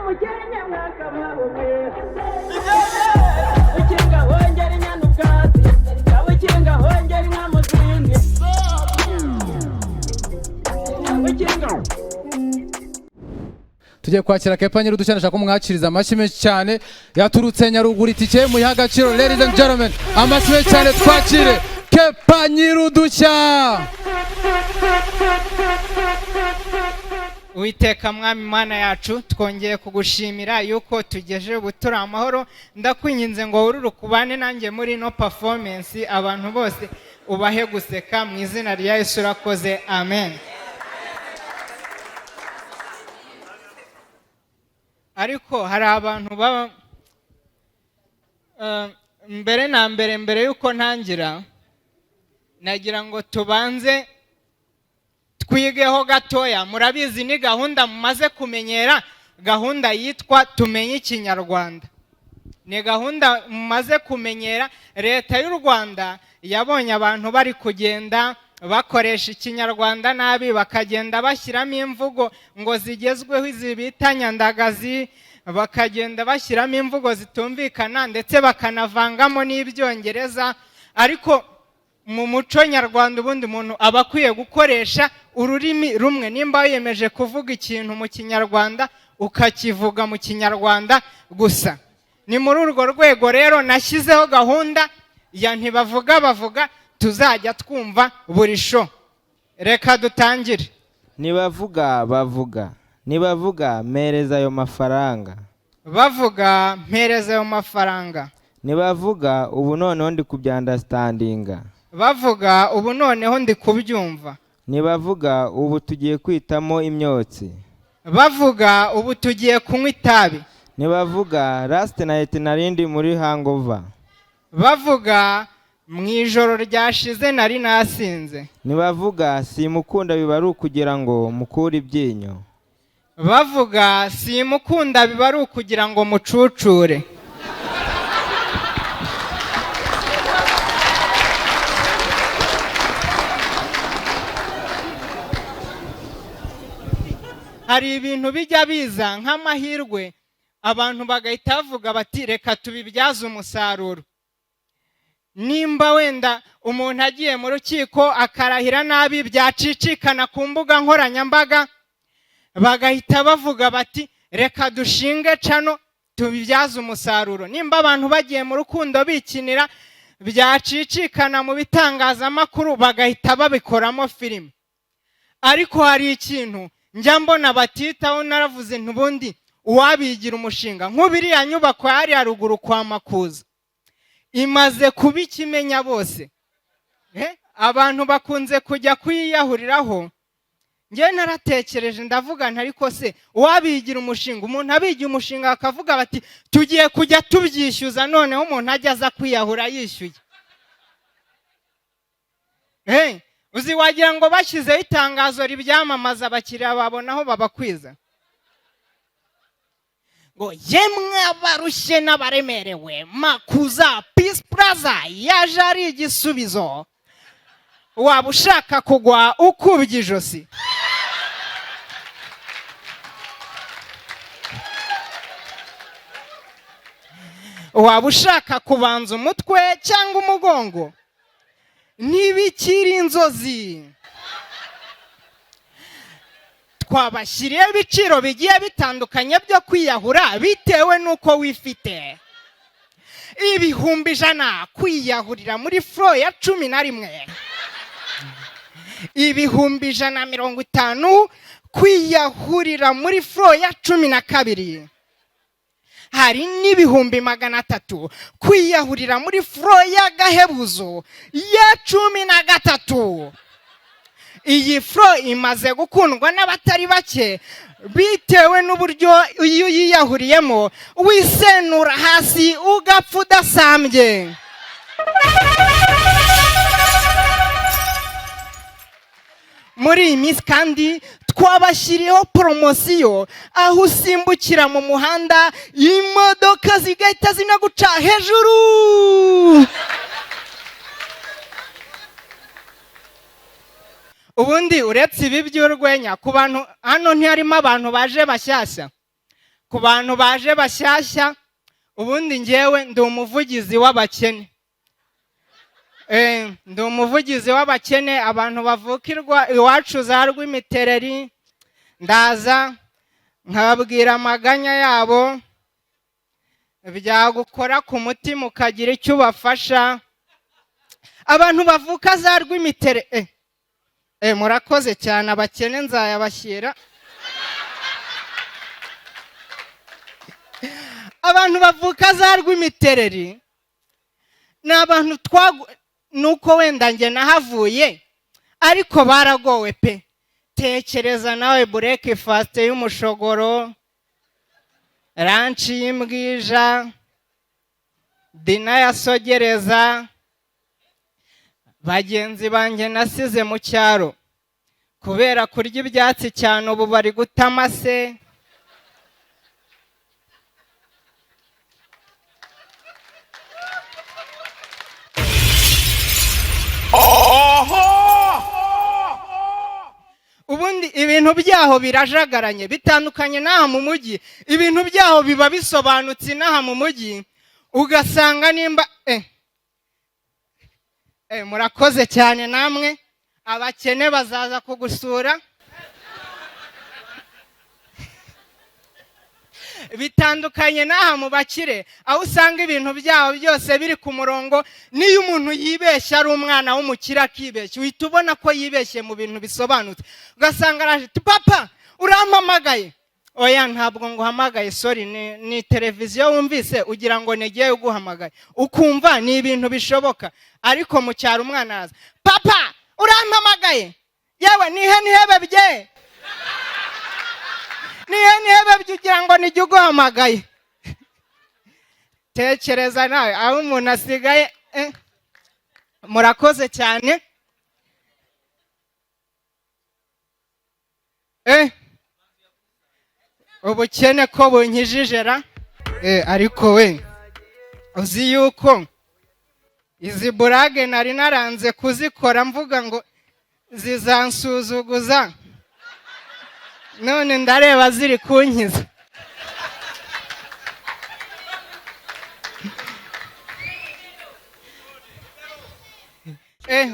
Umukenke mwakabaho mwe. Ukinga hongera inyana ubwatsi, ukinga hongera inka mu zindi, ukinga. Tugiye kwakira Kepa Nyirudushya. Ndashaka kumwakiriza amashyi menshi cyane. Yaturutse Nyaruguru, itike muyihe agaciro. Ladies and gentlemen, amashyi menshi cyane, twakire Kepa Nyirudushya. Uwiteka Mwami Mana yacu, twongeye kugushimira yuko tugejeje ubu turi amahoro. Ndakwinginze ngo wururuke ubane nanjye muri ino performance, abantu bose ubahe guseka mu izina rya Yesu. Urakoze, amen. Ariko hari abantu baba mbere na mbere, mbere yuko ntangira, nagira ngo tubanze twigeho gatoya. Murabizi, ni gahunda mumaze kumenyera, gahunda yitwa Tumenye Ikinyarwanda. Ni gahunda mumaze kumenyera. Leta y'u Rwanda yabonye abantu bari kugenda bakoresha Ikinyarwanda nabi, bakagenda bashyiramo imvugo ngo zigezweho, izi bita nyandagazi, bakagenda bashyiramo imvugo zitumvikana, ndetse bakanavangamo n'Ibyongereza. Ariko mu muco nyarwanda, ubundi umuntu aba akwiye gukoresha ururimi rumwe. Nimba wiyemeje kuvuga ikintu mu Kinyarwanda, ukakivuga mu Kinyarwanda gusa. Ni muri urwo rwego rero nashyizeho gahunda ya Ntibavuga Bavuga, tuzajya twumva buri show. Reka dutangire. Ntibavuga bavuga, ntibavuga mpereza ayo mafaranga. Bavuga mpereza ayo mafaranga. Ntibavuga ubu noneho ndi kubyunderstandinga. Bavuga ubu noneho ndi kubyumva. Ntibavuga ubu tugiye kwitamo imyotsi. Bavuga ubu tugiye kunywa itabi. Ntibavuga last night narindi muri hangover. Bavuga mu ijoro ryashize nari nasinze. Ntibavuga simukunda biba ari ukugira ngo mukure ibyinyo. Bavuga simukunda biba ari ukugira ngo mucucure. Hari ibintu bijya biza nk'amahirwe, abantu bagahita bavuga bati: "Reka tubibyaze umusaruro." Nimba wenda umuntu agiye mu rukiko akarahira nabi, byacicikana ku mbuga nkoranyambaga, bagahita bavuga bati: "Reka dushinge channel tubibyaze umusaruro." Nimba abantu bagiye mu rukundo bikinira, byacicikana mu bitangazamakuru, bagahita babikoramo filime. Ariko hari ikintu njya mbona batitaho. Naravuze ntubundi uwabigira umushinga, nk'ubiriya nyubako yari haruguru kwa Makuza imaze kuba ikimenya bose. Abantu bakunze kujya kuyiyahuriraho. Njyewe naratekereje, ndavuga nti: "Ariko se uwabigira umushinga?" Umuntu abigira umushinga, bakavuga bati: "Tugiye kujya tubyishyuza," noneho umuntu ajya aza kwiyahura yishyuye. Uzi wagira ngo bashyizeho itangazo ribyamamaza, abakiriya babona aho babakwiza, ngo: "Yemwe abarushye n'abaremerewe, Makuza Peace Plaza yaje ari igisubizo. Waba ushaka kugwa ukubye ijosi, waba ushaka kubanza umutwe cyangwa umugongo, ntibikiri inzozi. Twabashyiriyeho ibiciro bigiye bitandukanye byo kwiyahura bitewe n'uko wifite. 100,000 kwiyahurira muri floor ya 11, 150,000 kwiyahurira muri floor ya 12, hari n'300,000 kwiyahurira muri floor y'agahebuzo ya 13. Iyi floor imaze gukundwa n'abatari bake bitewe n'uburyo iyo uyiyahuriyemo wisenura hasi ugapfa udasambye." Muri iyi minsi kandi twabashyiriyeho poromosiyo aho usimbukira mu muhanda, imodoka zigahita zinaguca hejuru. Ubundi uretse ibi by'urwenya, ku bantu hano ntiharimo abantu baje bashyashya? Ku bantu baje bashyashya, ubundi ngewe ndi umuvugizi w'abakene. Ndi umuvugizi w'abakene, abantu bavukirwa iwacu za Rwimitereri. Ndaza nkababwira amaganya yabo, byagukora ku mutima ukagira icyo ubafasha. Abantu bavuka za Rwimitere, murakoze cyane, abakene nzayabashyira. Abantu bavuka za Rwimitereri ni abantu twagu nuko wenda njye nahavuye, ariko baragowe pe. Tekereza nawe breakfast y'umushogoro, lunch y'imbwija, dinner ya sogereza. Bagenzi banjye nasize mu cyaro kubera kurya ibyatsi cyane, ubu bari guta amase. Ubundi ibintu byaho birajagaranye, bitandukanye n'aha mu mujyi. Ibintu byaho biba bisobanutse. N'aha mu mujyi ugasanga nimba murakoze cyane namwe, abakene bazaza kugusura. Bitandukanye n'aha mu bakire, aho usanga ibintu byabo byose biri ku murongo. N'iyo umuntu yibeshya ari umwana w'umukire akibeshya, uhita ubona ko yibeshye mu bintu bisobanutse. Ugasanga araje ati: "Papa, urampamagaye?" "Oya, ntabwo nguhamagaye, sorry, ni televiziyo wumvise ugira ngo nigiye uguhamagaye." Ukumva ni ibintu bishoboka. Ariko mu cyaro umwana araza: "Papa, urampamagaye?" "Yewe, nihe nihebe bye, nihe nihebe bye, ugira ngo nijye uguhamagaye." Tekereza nawe aho umuntu asigaye. Murakoze cyane. Ubukene ko bunkijije ra! Ariko we, uzi yuko izi burage nari naranze kuzikora, mvuga ngo zizansuzuguza, none ndareba ziri kunkiza.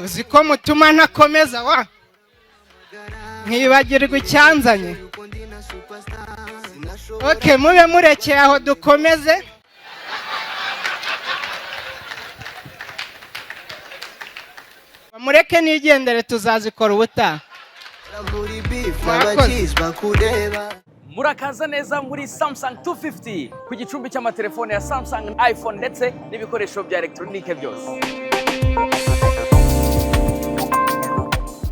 Uzi ko mutuma ntakomeza wa, nkibagirwa icyanzanye. Okay, mube murekeye aho, dukomeze. Mureke nigendere, tuzazikora ubutaha. Murakoze. Murakaza neza muri Samsung 250, ku gicumbi cy'amatelefone ya Samsung, iPhone ndetse n'ibikoresho bya elegitoronike byose.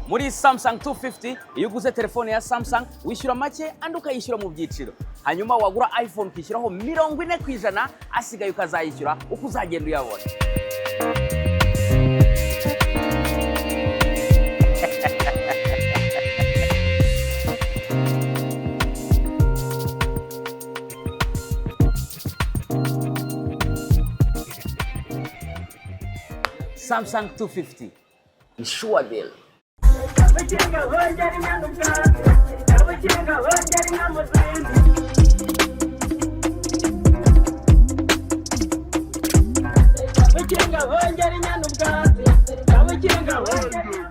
Muri Samsung 250, iyo uguze telefone ya Samsung wishyura make, andi ukayishyura mu byiciro. Hanyuma wagura iPhone ukishyuraho 40%, asigaye ukazayishyura uko uzagenda uyabona. Samsung 250 ni sure deal. Abakinga bongera inyana ubwatsi, abakinga bongera inka mu zindi. Abakinga bongera inyana ubwatsi, abakinga bongera.